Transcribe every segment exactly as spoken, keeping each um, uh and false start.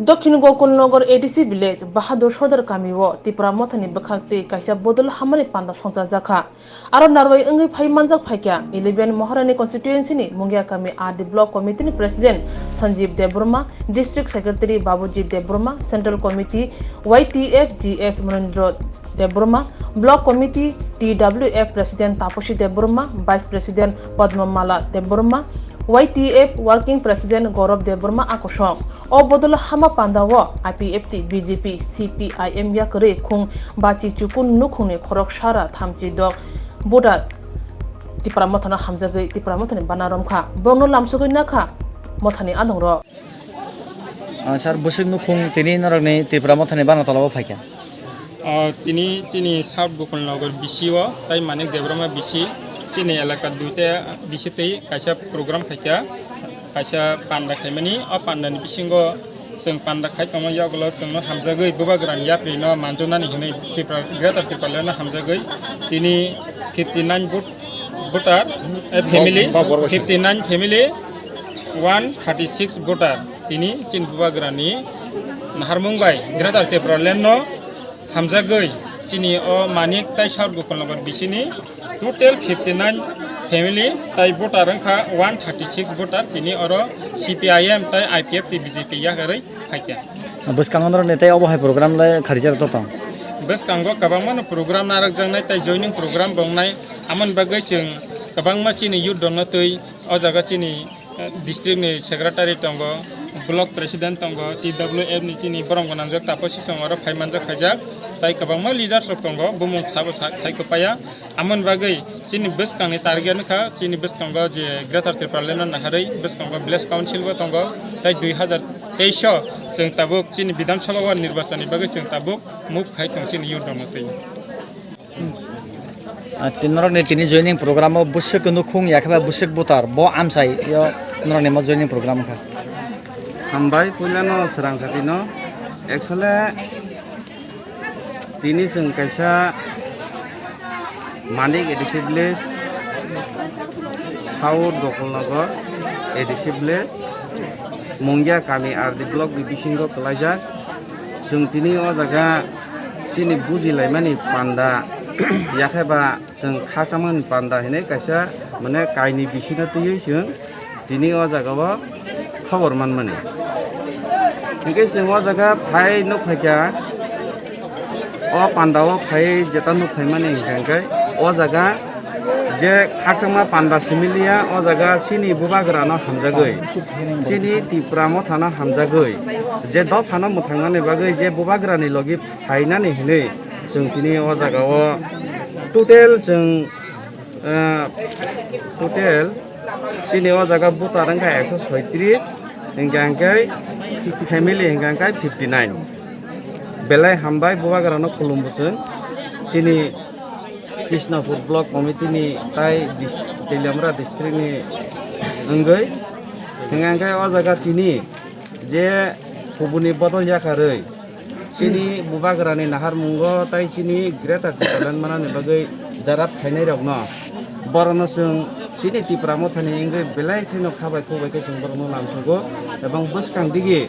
Dokhin Gokulnagar A D C village Bahadur Sodar kamio Tipra Mothani bwkhak tei kaisa bodol hamani panda songchajakha. Aro narwai wngwi phai manjak phaikha eleven Maharani constituency ni Mungia kami R D block committee ni president Sanjeev Debbarma, district secretary Babuji Debbarma, central committee Y T F G S Munindra Debbarma, block committee T W F president Taposi Debbarma, vice president Padma Mala Debbarma, Y T F working president Gaurav Debbarma a kosong. O bodol hama panda o I P F T, B J P, C P I M yakarwi khung bachi chukun nukhungni khorok sara thamchi dok voter Tipra Mothano hamjagwi Tipra Mothani bana romkha. Borokno lamsogwi nakha Mothani adongrok. Ah, sir, bwswk nukhung tini norokni Tipra Mothani bana tolao phaikha? Ah, tini chini South Gokulnagar B C o, tai Manik Debbarma B C, chini elaka duita B C twi kaisa program khaikha, kaisa panda khaimani. O pandani bisingo chwng panda khai tongma yagulo chwngno hamjagwi bubagrani yaprino manjunani hinwi Tripura, Greater Tipralandno hamjagwi tini fifty nine vote voter, eh, family, fifty nine family, one thirty six voter. Tini chini bubagrani naharmung bai Greater Tipralandno hamjagwi chini o Manik tai South Gokulnagar B C ni total fifty nine family tai voter wngkha one thirty six voter. Tini oro C P I M tai I P F T B J P yakarwi phaikha. Bwskango norokni tei obo hai program le kharijak to tong? Bwskango kwbangma no program narwkjaknai tai joining program bo wngnai. Amoni bagwi chwng kwbangma chini youth rokno twi o jaga chini, eh, district ni secretary tongo, block president tongo, T W F ni chini borok gwnangjak Taposi song oro phai manjak khaijak. Tai kwbangma leaders rok tongo, bumung sabo sa-, sai kwpaya. Amoni bagwi chini bwskangni target wngkha, chini bwskango je Greater Tipraland no naharwi bwskango village council bo tongo, tai dui hazar teis o chwng tabuk chini Bidhan Sabha o nirbachon ni bagwi chwng tabuk move khai tong chini youth rokno twi. Ah, tin norokni tini joining program o bwswk nukhung ya khe ba bwswk voter bo amchai yo norokni mo joining program wngkha. Hambai puilano swrang satino actually Tini chwng kaisa Manik A D C village, South Gokulnagar A D C village, Mungia kami R D block ni bisingo kwlaijak. Chwng tini o jaga chini bujilaimani panda, yakhe ba chwng khachangmani panda hinwi kaisa, mane, kainwi bisino twiwi chwng tini o jaga o khobor manmani. Hinkhe chwng o jaga phai nuk phaikha, o panda o phai jeta nuk phaimani hinkhe, hinkhe o jaga je khakchangma panda similiya, o jaga chini bubagra no hamjagwi, chini Tipra Motha no hamjagwi, je dopha no mwthangmani bagwi je bubagra ni logi phainani hinwi chwng tini o jaga o total chwng, ah, total chini o jaga voter wngkha ekso soitris, hinkhe hinkhe family hinkhe hinkhe fifty nine. Belai hambai bubagrano khulumbo chwng. Chini Krishnapur Block Committee ni tai dis-, Teliamura district ni wngwi. Hinkhe hinkhe o jaga tini je kubuni bodol yakarwi chini bubagrani naharmungo tai chini Greater Tipraland manani bagwi jara phainairokno, borokno chwng chini Tipra Mothani wngwi belai kheno kha bai khuk bai khe chwng borokno lamsugo, ebong bwskang digi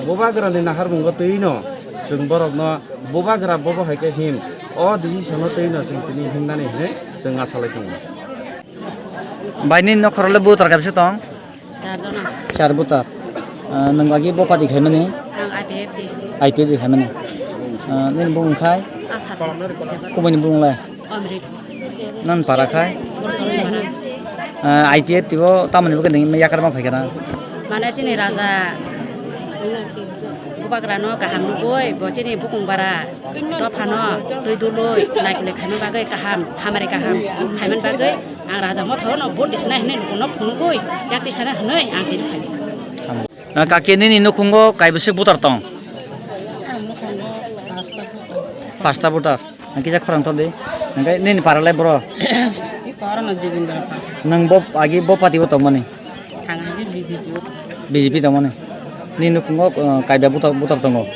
bubagrani naharmungo twino chwng borokno bubagra bobo hai khe him, o decision-o twino chwng tini himnani hinwi chwng acha lai tongo. Bai, nini nokhorole voter kaisa tong? Char jona. Char voter. Ah, nwng agi bo party khaimani? Ang I P F T. I P F T khaimani. Ah, nini bumung khai? Asad. Kubuni bumung lai? Amrit. Nan para khai? Borjolong para. Ah, I P F T bo tamoni bo khe nini yakar ma phaikha na? Mane chini raja bubagrano kaham nugui, bo chini bukung bara dophano twi dului naikolwi khaima bagwi kaham, hamari kaham khaimani bagwi ang Raja Mothano vote disna hinwi lukuno phunugui, yak tisana hinwi ang tini phai. Ah, kaki, nini nukhungo kaibwswk voter tong? Ang nukhungo pasta voter. Pasta voter. Ang kisa khorang tong di. Hingke nini paralai boro? I parano Jogindra Pal. Nang bo agi bo party bo tongmani? Thang agi B J P o. B J P tongmani. Nini nukhungo, uh, kaibya butar, butar tongo.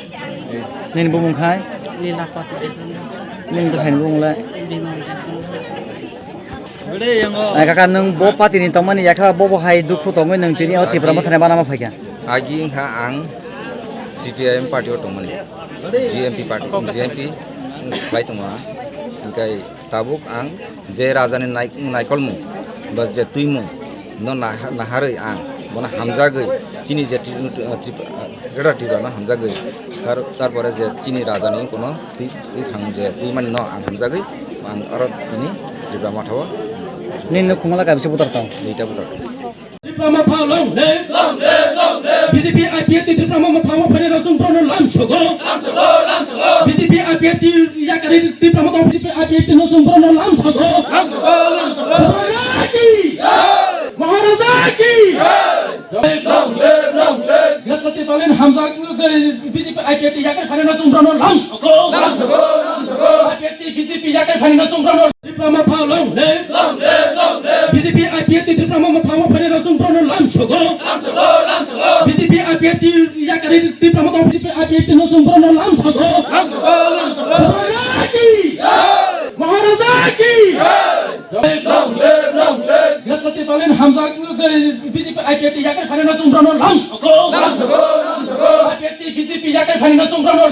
Nini bumung khai? Lila Pati Debbarma. Nini bwsai ni bumung le? Bimal Debbarma. Eh, kaka, nwng bo party ni tongmani yakha bo bo hai dukhu tongwi nwng tini o Tipra Mothani bana ma phaikha? Agi wngkha ang C P I M party o tongmani, G M P party, G M P khlai tongo ang. Hingkai tabuk ang je rajani nai-, naikolmung ba je twimung no naha-, naharwi ang bono hamjagwi chini je Tri-, Tri-, Greater Tripura no hamjagwi tar-, tarpore je chini rajani kono twi, twi phang je twimani no ang hamjagwi ang aro tini Tripura Motha o Nini no khumala kaisa butar tong. Duita butar. Tipra Motha long live, long live, long live. B J P I P F T Tipra Motha o phainai rok chwng bono lam sogo. Lam sogo, lam sogo. B J P I P F T yakari Tipra Motha B J P I P F T no chwng bono lam sogo. Lam sogo, lam sogo. Maharaja ki jai. Maharaja ki jai. Long live, long live. Greater Tipraland hamjak B J P I P F T yakari phainai rok chwng bono lam sogo. Lam sogo, lam sogo. I P F T B J P yakari phainai rok chwng bono Tipra Motha long live, long live, long live. B J P I P F T Tipra Motha o phainai rok chwng bono lam sogo. Lam sogo, lam sogo. B J P I P F T yakari Tipra Motha B J P I P F T no chwng bono lam sogo. Lam sogo, lam sogo. Maharaja ki jai. Maharaja ki jai. Long live, long live. Greater Tipraland hamjak B J P I P F T yakari phainai rok chwng bono lam sogo. Lam sogo, lam sogo. I P F T B J P yakari phainai rok chwng bono